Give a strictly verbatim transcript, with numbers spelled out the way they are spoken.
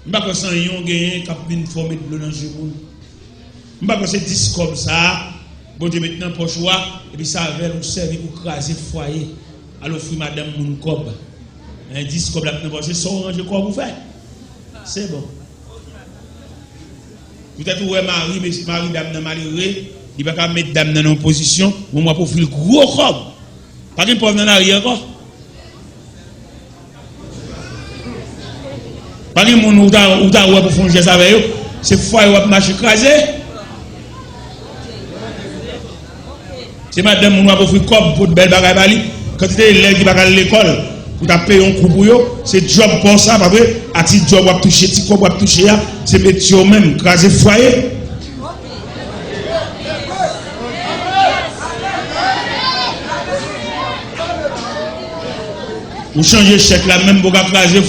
M pa kwè se anyen w genyen k ap vin fè w met dlo nan je moun. M pa kwè se dis kòb sa a Bondye met nan pòch ou a, epi se avè l ou sèvi pou kraze fwaye. Al ofri madanm moun kòb. Dis kòb la k nan pòch, se sa w ranje kòb ou fè. Se bon. Poutèt ou wè mari, mari dam nan malere, li pa ka met dam nan nan yon pozisyon, bon, w ap ofri l gwo kòb. Pa gen pòv nan lari ankò. Pa gen moun ou ta, ou ta wè pou fè yon jès avè yo. Se fwaye w ap mache kraze. Se madanm moun w ap ofri kòb pou bèl bagay ba li. Kantite elèv ki pa ka al lekòl pou ta peye yon kou pou yo, se djòb pa w sa, pa vre? A ti djòb w ap touche, ti kòb w ap touche a, se metye w menm, kraze fwaye. Ou chanje chèk la, menm pou ka kraze